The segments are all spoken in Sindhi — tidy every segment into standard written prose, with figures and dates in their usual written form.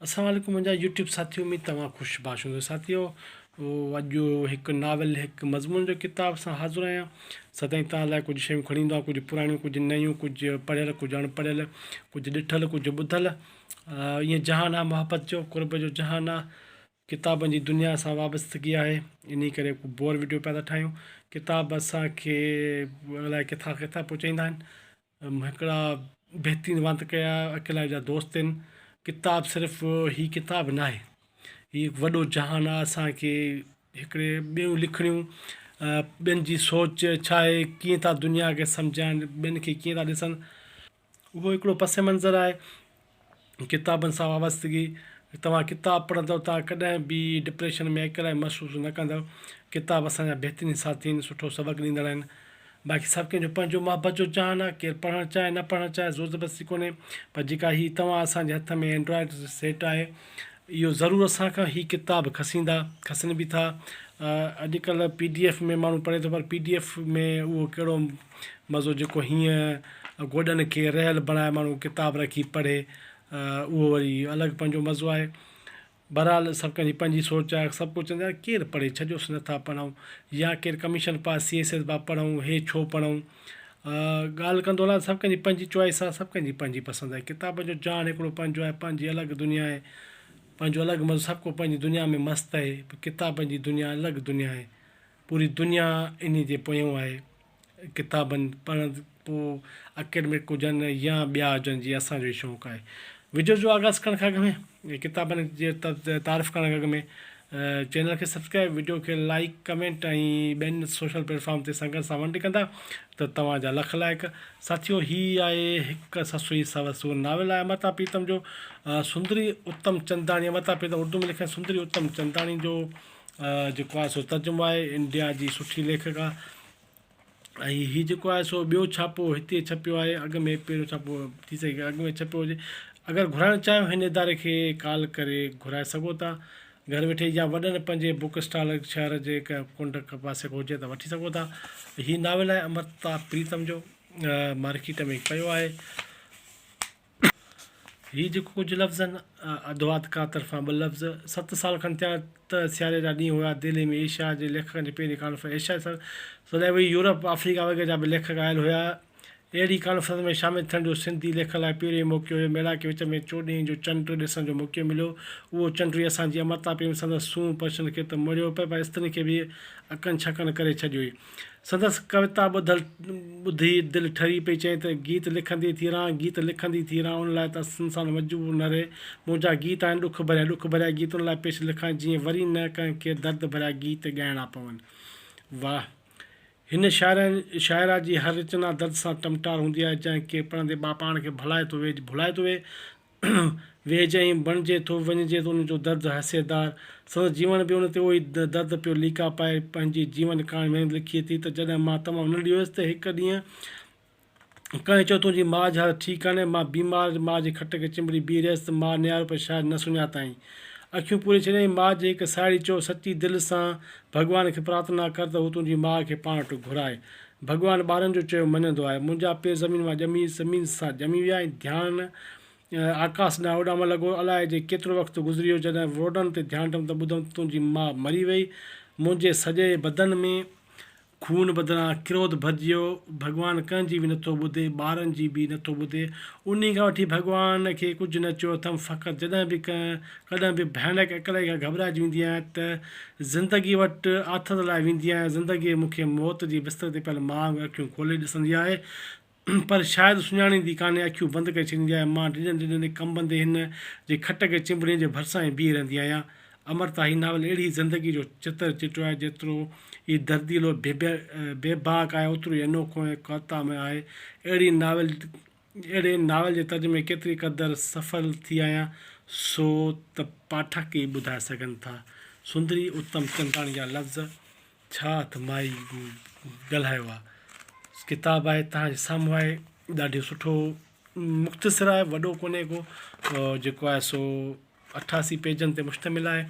اسلام عليڪم منهنجا يوٽيوب ساٿيو اميد توهان خوش باش هوندو ساٿيو اڄ هڪ ناول هڪ مضمون جو ڪتاب سان حاضر آهيان سدائين توهان لاء ڪجهه شيون کڻي ايندو آهيان ڪجهه پراڻيون ڪجهه نيون ڪجهه پڙهيل ڪجهه اڻ پڙهيل ڪجهه ڏٺل ڪجهه ٻڌل ائين جهان آهي محبت جو قرب جو جهان آهي ڪتابن جي دنيا سان وابستگي آهي انهي ڪري بور وڊيو پيا ٿا ٺاهيون ڪتاب اسان کي الائي ڪٿان ڪٿان پهچائيندا آهن هڪڙا بهترين وانت ڪيا اڪيلائي جا دوست آهن ڪتاب صرف هي ڪتاب ناهي هي هڪ وڏو جهان آهي اسان کي هڪڙي ٻيون لکڻيون ٻين جي سوچ ڇا آهي ڪيئن ٿا دنيا کي سمجهائن ٻين کي ڪيئن ٿا ڏسن اهو هڪڙو پس منظر آهي ڪتابن سان وابستگي توهان ڪتاب پڙهندؤ توهان ڪڏهن به ڊپريشن ۾ اڪيلائي محسوس نه ڪندؤ ڪتاب اسان جا بهترين ساٿي آهن سٺو سبق ڏيندڙ آهن باقي سڀ ڪنهن جو پنهنجو محبت جو جهان آهي ڪير پڙهڻ چاهي نه پڙهڻ چاهي زور زبردستي ڪونهي پر جيڪا هي توهان اسان جي هٿ ۾ اينڊرائڊ سيٽ آهي اهو ضرور اسان کان هي ڪتاب کسيندا کسن به ٿا اڄڪلهه پي ڊي ايف ۾ ماڻهو پڙهي ٿو پر پي ڊي ايف ۾ اهو ڪهڙو مزو جيڪو هيئن گوڏن کي رهيل بڻائي ماڻهو ڪتاب رکي پڙهي اهو وري الڳ پنهنجو مزو آهي بهرحال سڀ ڪنهن جي پنهنجي سوچ آهي سڀ ڪو چوندو آهي ڪير پڙهي ڇڏيوس نٿا پڙهون يا ڪير ڪميشن پاس سي ايس ايس با پڙهون هي ڇو پڙهون ڳالهه ڪندو هلان سڀ ڪنهن جي پنهنجي چوائس آهي سڀ ڪنهن جي پنهنجي پسند آهي ڪتابن جو جهان هڪڙو پنهنجو آهي پنهنجي الڳ دنيا آهي پنهنجو الڳ مزو سڀ ڪو پنهنجي دنيا ۾ مست آهي ڪتابن جي دنيا الڳ دنيا آهي پوري دنيا انهي جي پويون آهي ڪتابن پڙهڻ پوء اڪيڊمڪ هجن يا ٻيا هجن جيئن اسان جو هي شوق آهي. وڊيو جو آغاز ڪرڻ کان اڳ ۾ ڪتابن جي تعارف ڪرڻ کان اڳ ۾ چينل کي سبسڪرائب وڊيو کي لائيڪ ڪمينٽ ۽ ٻين سوشل پليٽ فارم تي سنگت سان ونڊ ڪندا ته توهان جا لک لائق. ساٿيو هي آهي هڪ سسئي سو سور ناول آهي امرتا پريتم جو سندري اتم چنداڻي امرتا پريتم اردو ۾ لکيل سندري اتم چنداڻي جو جيڪو آهي سو ترجمو آهي انڊيا جي سٺي ليکڪا ۽ هي جيڪو آهي سو ٻيو ڇاپو هتي ڇپيو آهي اڳ ۾ پهريون ڇاپو ٿي سگهي اڳ ۾ ڇپيو هجي اگر گهرائڻ چاهيو هن اداري کي ڪال ڪري گهرائي سگهو ٿا گهر ويٺي يا وڏن پنهنجي بڪ اسٽال شهر جي ڪنهن ڪنڊ پاسي کان هجي ته وٺي سگهو ٿا هي ناول آهي امرتا پريتم جو مارڪيٽ ۾ پيو آهي هي جيڪو ڪجهه لفظ آهن، اڌواتڪا طرفان ٻه لفظ، ست سال کن ٿيا ته سياري جا ڏينهن هيا، دهلي ۾ ايشيا جي ليکڪن جي پهرين ڪانفرنس ايشيا سڏائي وئي، يورپ، آفريڪا وغيره جا به ليکڪ آيل هيا. اهڙي ڪانفرنس ۾ شامل ٿيڻ جو سنڌي ليکڪن لاء پهريون موقعو هيو. ميڙاڪي وچ ۾ چوڏهين جو چنڊ ڏسڻ جو موقعو مليو. اهو چنڊ ئي اسان جي امرتا پريم سندس سونهن پرشن کي ته مڙهيو پئي پر استرين کي به اڪن ڇڪن ڪري ڇڏيو هئي. سندس ڪويتا ٻڌل ٻڌي دل ٺري پئي چيائين ته گيت لکندي ٿي رهان، گيت لکندي ٿي رهان ان لاء ته انسان مجبور نه رهي. منهنجا گيت آهن ڏک ڀريا، ڏک ڀريا گيت ان لاء پيش لکان جيئن وري نه ڪنهن کي درد ڀريا گيت ڳائڻا پون. واهه! هن شاعره جي هر رچنا درد سان ٽمٽار هوندي آهي جنهن کي پڙهندي پاڻ کي ڀلائي ٿو ويهج ڀلائي ٿو ويهي. ويهجي ۽ بڻجي ٿو وڃجي ته ان جو درد حصيدار. سندس جيوڻ به ان تي اهو ئي درد پيو ليڪا پائي. پنهنجي جيون ڪهاڻي ۾ لکي ٿي ته جڏهن مان تمام ننڍي هيس ته هڪ ڏينهن ڪنهن چيو تنهنجي ماء جي حالت ٺيڪ ڪانهي. مان بيمار ماء جي کٽ کي چنبڙي بيهي رهيس ته ماء نهاريو پر شايد نه سڃاتائين. اکيون پوري ڇڏيائين. ماء جي هڪ ساهيڙي چيو سچي دل سان ڀڳوان کي پرارٿنا ڪر ته هو تنهنجي ماء کي پاڻ وٽ گهرائي. ڀڳوان ٻارن جو چيو مڃندو آهي. منهنجا پير زمين مان ڄمي زمين سان ڄمي ويا ۽ ڌيان آڪاس ڏانهن اڏامڻ لڳو. الائي جي ڪيترو وقت گذري ويو، جڏهن روڊن تي ڌيان ڏنم ته ٻڌم ته تنهنجي ماء مري وئي. منهنجي سڄي بدن ۾ خون بدران ڪروڌ ڀرجي ويو. ڀڳوان ڪنهن جي به نٿو ٻڌي، ٻارن جي به نٿو ٻڌي. انهي کان وٺي ڀڳوان کي ڪجهه نه چيو اٿم. فقط جڏهن به ڪنهن ڪڏهن به ڀيانڪ اڪيلائي کان گهٻرائجي ويندي آهيان ته زندگي وٽ آٿت لاء ويندي آهيان. زندگي مون کي موت جي بستر تي پيل ماء وانگر اکيون کولي ڏسندي آهي، پر شايد سڃاڻيندي ڪانهي، اکيون بند ڪري ڇڏيندي آهي. مان ڊڄندي ڊڄندي ڪنبندي هن جي کٽ کي چنبڙي هن جي ڀرسان ئي بيهي رهندي آهيان. امرتا هي ناول اهڙي ئي زندگي جو چتر چٽيو آهي، جيترو ئي درديلو، بيباڪ آهي، اوترو ئي انوکو ۽ ڪوتامي آهي. اهڙي ناول. اهڙي ناول جي ترجمي ۾ ڪيتري قدر سڦل ٿي آهيان، سو ته پاٺڪ ئي ٻڌائي سگهن ٿا. سندري اتم چنداڻي جا لفظ ڇا ته مائي ڳالهايو آ. ڪتاب آهي توهان جي سامهون آهي ڏاڍو سٺو مختصر آهي وڏو ڪونهي ڪو جيڪو آهي سو 88 پيجن تي مشتمل آهي.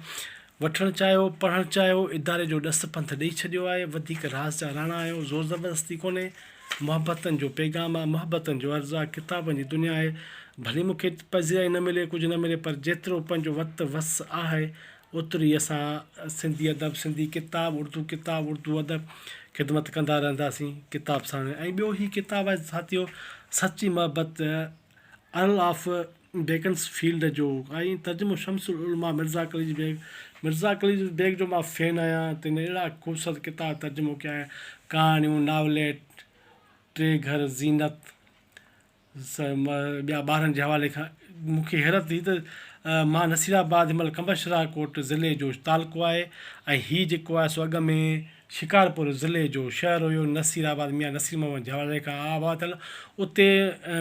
وٺڻ چاهيو، پڙهڻ چاهيو، اداري جو ڏس پنڌ ڏئي ڇڏيو آهي. وڌيڪ راز جا راڻا آهيو، زور زبردستي ڪونهي. محبتن جو پيغام آهي، محبتن جو عرض آهي، ڪتابن جي دنيا آهي. ڀلي مون کي پذيرائي نه ملي ڪجهه نه ملي پر جيترو پنهنجو وت وس آهي اوتري اسان سنڌي ادب سنڌي ڪتاب اردو ڪتاب اردو ادب خدمت ڪندا رهنداسين ڪتاب ساڻ ۽ ٻيو هي ڪتاب آهي ساٿيو سچي محبت ارل آف بيڪنس فيلڊ جو ۽ ترجمو شمس العلماء مرزا قليچ بيگ مرزا قليچ بيگ جو مان فين آهيان تن اهڙا خوبصورت ڪتاب ترجمو ڪيا آهن ڪهاڻيون ناوليٽ ٽي گهر زينت ٻيا ٻارن جي حوالي کان مون کي حيرت ٿي ته مان نصير آباد هن مهل قمبر ڪوٽ ضلعي جو تعلقو آهي ۽ هي جيڪو آهي سو اڳ ۾ شڪارپور ضلعي جو شهر هيو نصير آباد ميان نصير محمد جي حوالي کان آباد ٿيل اتي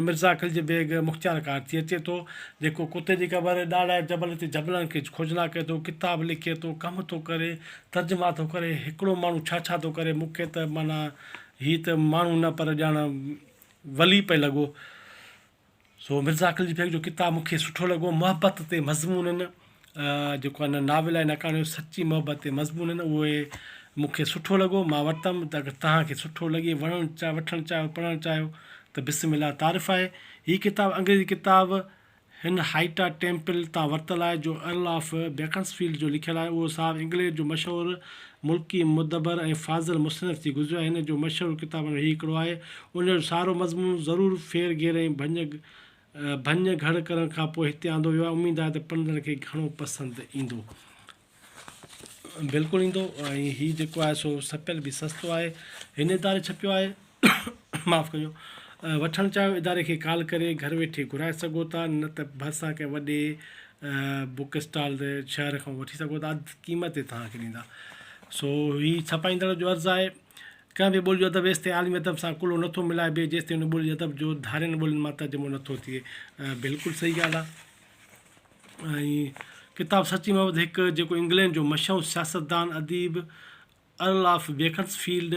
مرزا خلج بيگ مختيار ڪار ٿي اچي ٿو جيڪو ڪتي جي قبر ڏاڙهه جبل تي جبلن کي کوجنا ڪري ٿو ڪتاب لکي ٿو ڪم ٿو ڪري ترجما ٿو ڪري هڪڙو ماڻهو ڇا ڇا ٿو ڪري مون کي ته معنيٰ هي ته ماڻهو نه پر ڄڻ ولي پئي لڳو. سو مرزا خليل بيگ جو ڪتاب مون کي سٺو لڳو. محبت تي مضمون آهن، جيڪو آهي نه ناول آهي نه ڪهاڻي سچي محبت تي مضمون آهن اهي مون کي سٺو لڳو مان ورتم ته اگر توهان کي سٺو لڳي وڻڻ وٺڻ چاهيو پڙهڻ چاهيو ته بسم الله تعارف آهي. هي ڪتاب انگريزي ڪتاب هن هائيٽا ٽيمپل تان ورتل آهي جو ارل آف بيڪنسفيلڊ جو لکيل آهي. اهو صاحب انگلينڊ جو مشهور ملڪي مدبر ۽ فاضل مصنف ٿي گذريو آهي. هن جو مشهور ڪتابن ۾ هي هڪڙو آهي. ان جو سارو مضمون ضرور ڦير گهير ۽ ڀڃ ڀڃ گهڙ ڪرڻ کان پوء هتي آندو ويو آهي. اميد آهي ته پڙهندڙن کي گهڻو پسند ايندو. بلڪل ايندو ۽ هي جيڪو آهي سو ڇپيل به سستو آهي. هن اداري ڇپيو آهي. معاف ڪجو وٺڻ چاهيو اداري کي ڪال ڪري گهر ويٺي گهرائي سگهو ٿا نه ته ڀرسان ڪنهن وڏي بڪ اسٽال تي شهر کان وٺي سگهو ٿا اڌ قيمت تي توهان کي ڏيندا سو هي ڇپائيندڙ جو عرض آهي ڪنهن به ٻولي جو ادب ايستائين عالمي ادب سان ڪلهو نٿو ملائبي جيستائين ان ٻولي جي ادب جو ڌارين ٻولين مان ترجمو نٿو ٿئي بلڪل صحيح ڳالهه آهي ۽ ڪتاب سچي محمد هڪ جيڪو انگلينڊ جو مشهور سياستدان اديب ارل آف بيڪنسفيلڊ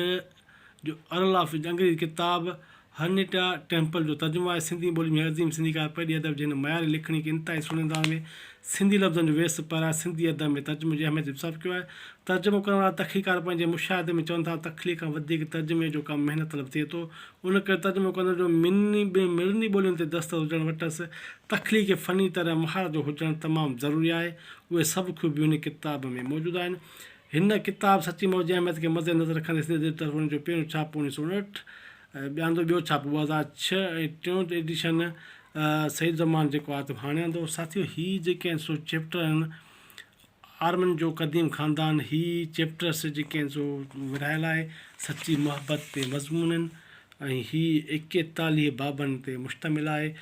جو ارل آف انگريزي ڪتاب هرنيٽا ٽيمپل جو ترجمو آهي. سنڌي ٻولي ۾ عظيم سنڌيڪار پرڏيهي ادب جي هن معياري لکڻي کي انتهائي سهڻي انداز ۾ سنڌي لفظن جو ويس پهرائي سنڌي ادب ۾ ترجمي جي اهميت جو اضافو ڪيو آهي. ترجمو ڪرڻ وارا تخليقڪار پنهنجي مشاهدي ۾ چون ٿا ته تخليق کان وڌيڪ ترجمي جو ڪم محنت طلب ٿئي ٿو. ان ڪري ترجمو ڪندڙ جو مڙني ٻولين تي دسترس هجڻ وٽس تخليقي فني طرح مهارت جو هجڻ تمام ضروري آهي. اهي سڀ خوبيون هن ڪتاب ۾ موجود آهن. هن ڪتاب سچي موت جي اهميت کي مد نظر رکندي سنڌي ادبي طرفان ان جو پهريون ڇاپو 1959 ۽ ٻيان جو ٻيو ڇاپو 2006 ۽ ٽيون ايڊيشن سعيد الزمان جيڪو آهي ته هاڻي آندو. ساٿيو هي جيڪي آهن سو چيپٽر آهن آرمن جو قديم خاندان هي چيپٽرس جيڪي آهن سو ورهايل آهي سچي محبت تي مضمون آهن ۽ هي 41 بابن تي مشتمل آهي.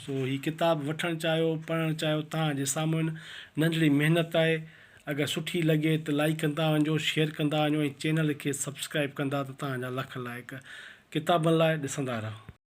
سو هي ڪتاب وٺڻ چاهيو پڙهڻ چاهيو توهان جي سامهون ننڍڙي محنت آهي اگر سٺي لڳي ته لائيڪ ڪندا وڃو شيئر ڪندا وڃو ۽ چينل کي سبسڪرائب ڪندا ته توهان جا لک لائق ڪتابن لاء ڏسندا رهو.